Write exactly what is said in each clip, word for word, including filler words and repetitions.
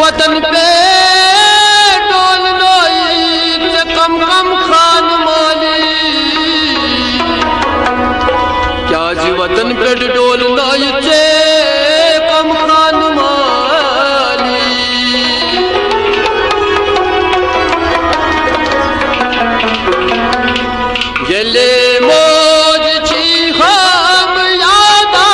وطن پہ ڈولنٲیِتھ ژےٚ کم کم خان مٲلی۔ کیٛازِ وطن پٮ۪ٹھ ڈولنٲیِتھ ژےٚ کم خان مٲلی؟ ییٚلہِ موج چھِ ہم یادا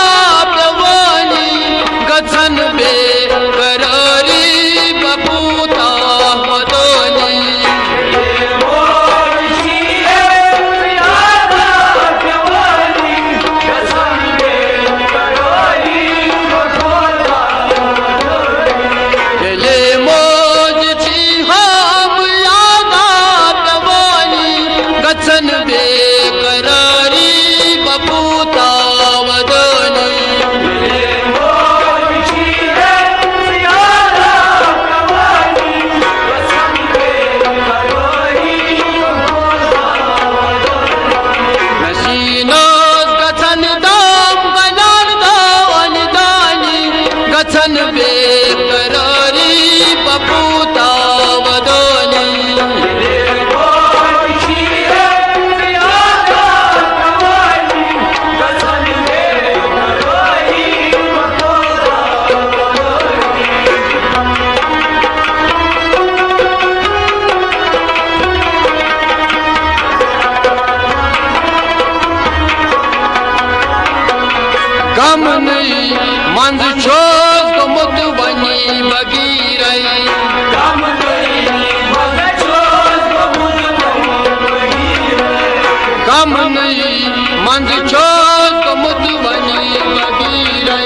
پٮ۪وٲنی، گژھن بے قرٲری بپوٗتا ودٲنی۔ ییٚلہِ موج چھِ ہم یادا پٮ۪وٲنی، گژھن بے قرٲری بپوٗتا ودٲنی۔ مےٚ سیٖنَس گژھن دم بنان دٲنۍ دٲنی، گژھن بے قرٲری بپوٗتا ودٲنی۔ غمنٕے منٛز چھُس گوٚمُت وۄنۍ بغیٖرَے۔ غمنٕے منٛز چھُس گوٚمُت وۄنۍ بغیٖرَے۔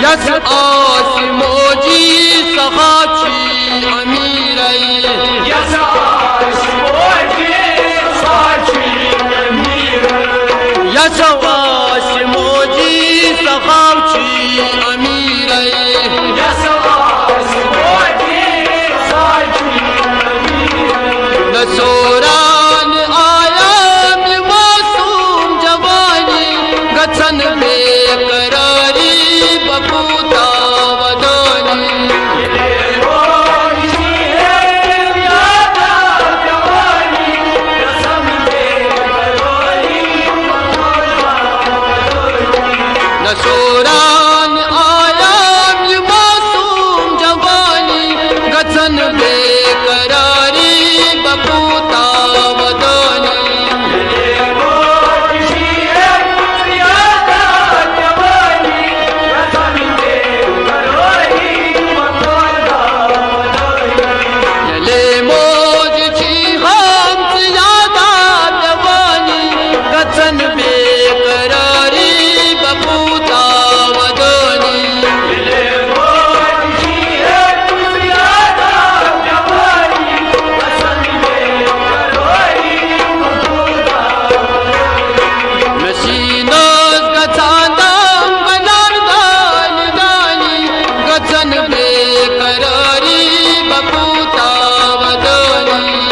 یَس آسہِ موجی سۄ ہا چھِ امیٖرَے۔ یَس آسہِ موجی سۄ ہا چھِ امیٖرَے۔ یَس آسہِ موجی سۄ ہا چھِ امیٖرَے۔ یَس آسہِ موجی سۄ ہا چھِ امیٖرَے۔ نہ سوران آیام یہِ معصوم جوانی، گژھن بے قراری بپوٗتا ودٲنی۔ نہ سوران آیام یہِ معصوم جوانی، گژھن بے قراری بپوٗتا ودٲنی۔ ییٚلہِ موج چھِ ہم زیادٕ پٮ۪وٲنی، گژھن بے قراری بپوٗتا ودٲنی۔ مےٚ سیٖنَس گژھان دم بنان دٲنۍ دٲنی، گژھن بے قراری بپوٗتا ودٲنی۔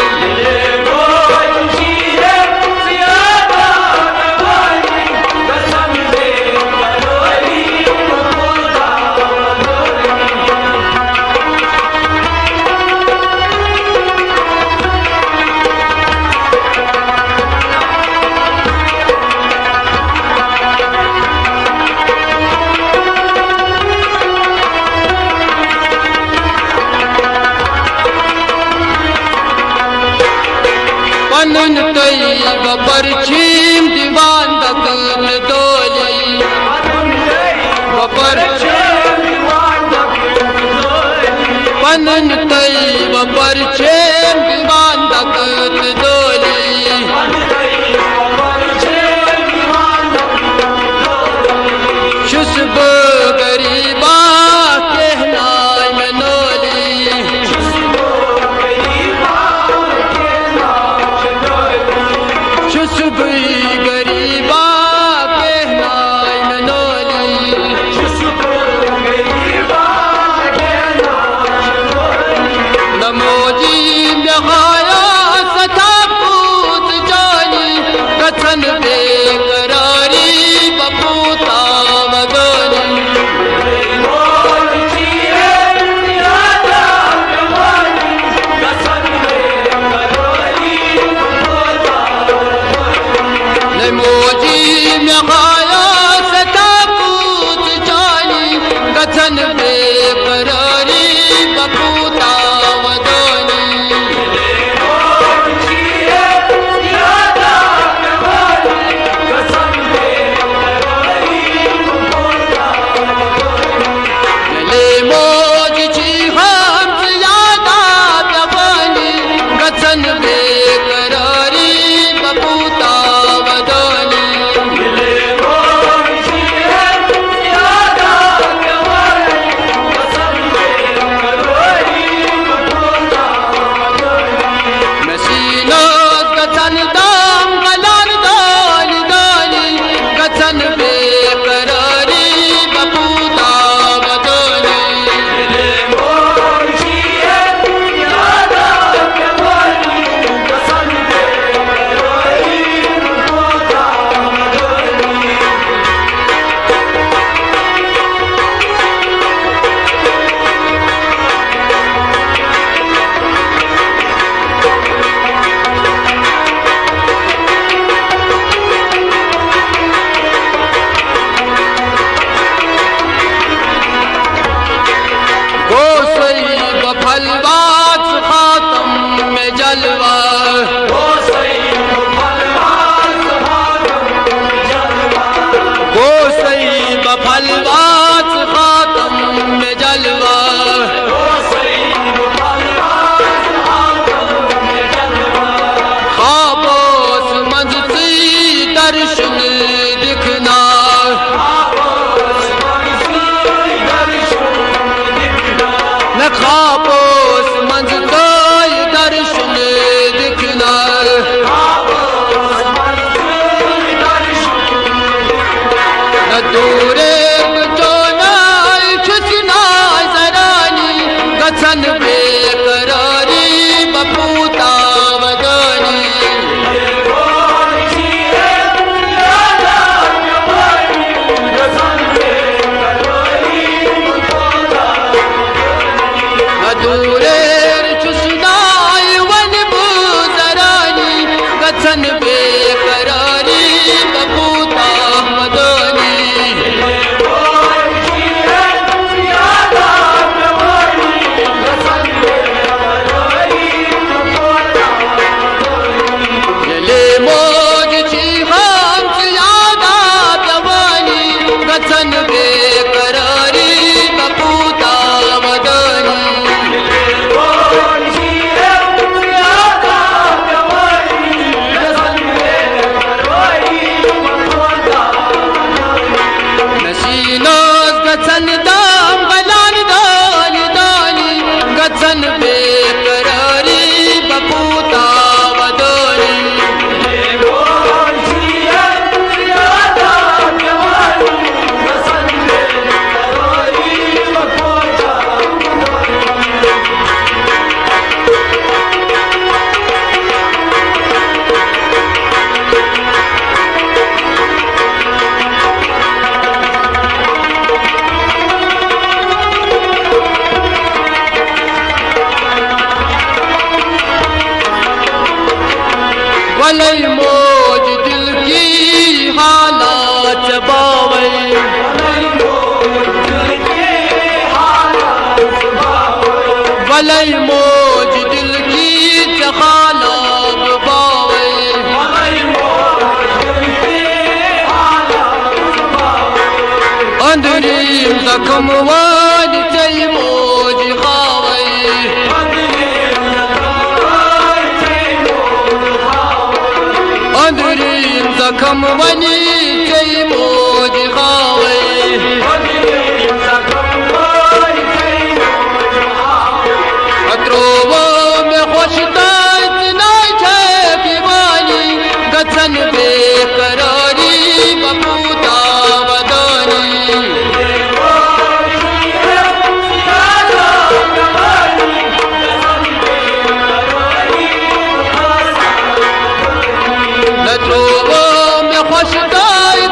پنُن طیبہ پرچیم دِوان دکہٕ تہٕ دولی۔ وۄپر، پنُن طیبہ پرچیم دِوان دکہٕ تہٕ دولی۔ چھُس بہٕ غریبا، کینٛہہ ناے مےٚ نولی۔ چھُس بہٕ غریبا، کینٛہہ ناے مےٚ نولی۔ آپوس منٛز ژٲے درشن دِکھنار۔ نہ دوٗرے تہٕ چوناے چھُس ناے زرانی، گژھن بے قراری بپوٗتا ودٲنی۔ دوٗریر چھُس ناے وۄنۍ بہٕ زرانی، گژھن بے قراری بپوٗتا ودٲنی۔ ییٚلے موج چھِ ہم ژٕ یاد آ پیوانی، گژھن بے قراری بپوٗتا ودٲنی۔ نسینس گژھن دم بلان دٲنی دٲنی، گژھن بے قراری بپوٗتا ودٲنی۔ ولے موج دل کی حالات باوے۔ ولے موج دل کی ژےٚ حالات باوے۔ أنٛدرِم زخم وٲلۍ ژےٚ موج ہاوے۔ أنٛدرِم زخم وۄنۍ ژےٚ موج ہاوے۔ ترٛوو مےٚ ہوش تَتہِ نَے چھَکھ یِوانی، گژھن بے قراری بپوٗتا ودٲنی۔ نہ ترٛوو مےٚ ہوش تَتہِ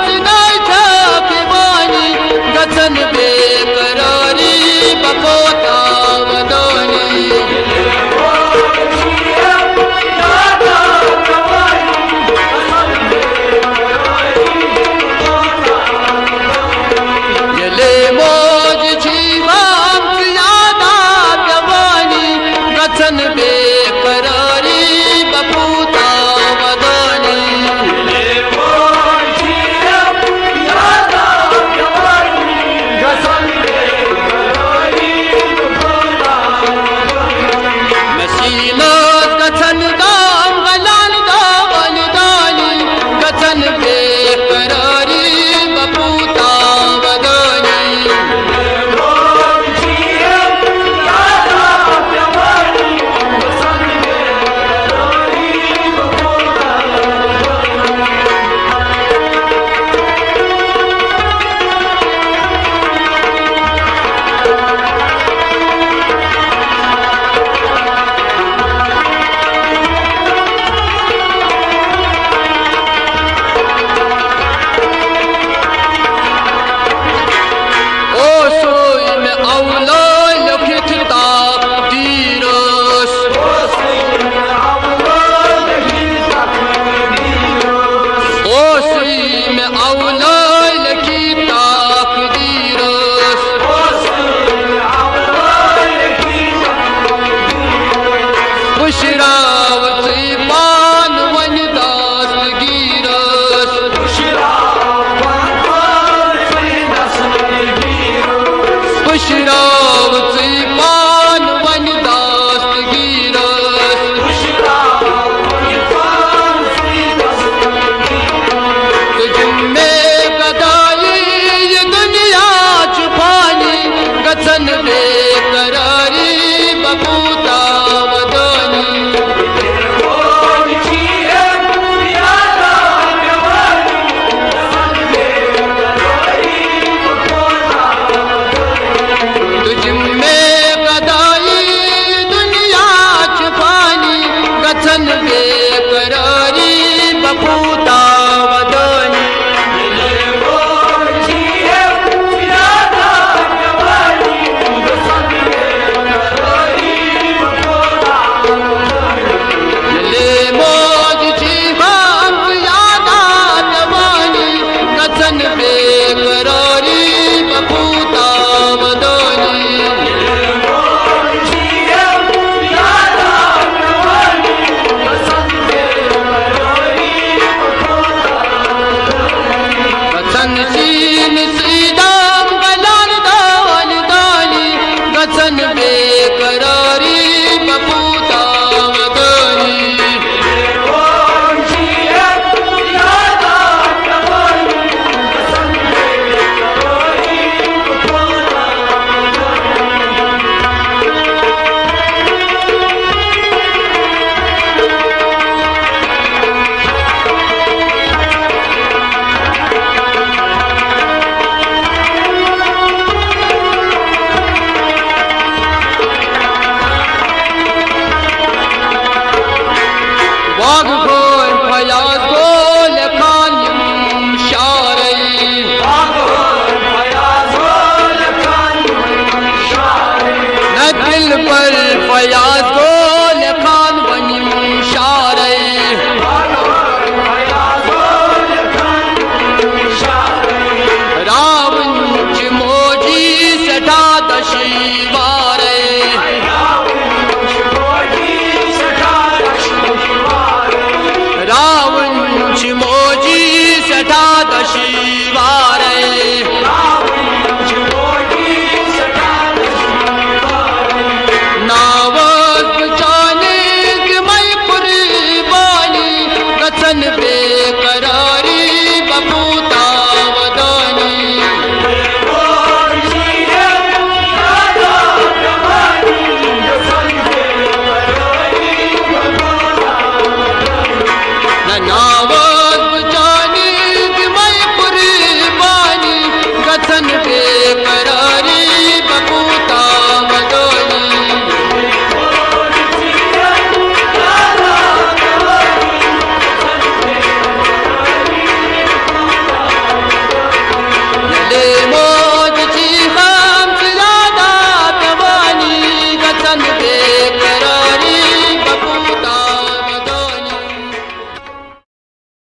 یاد گو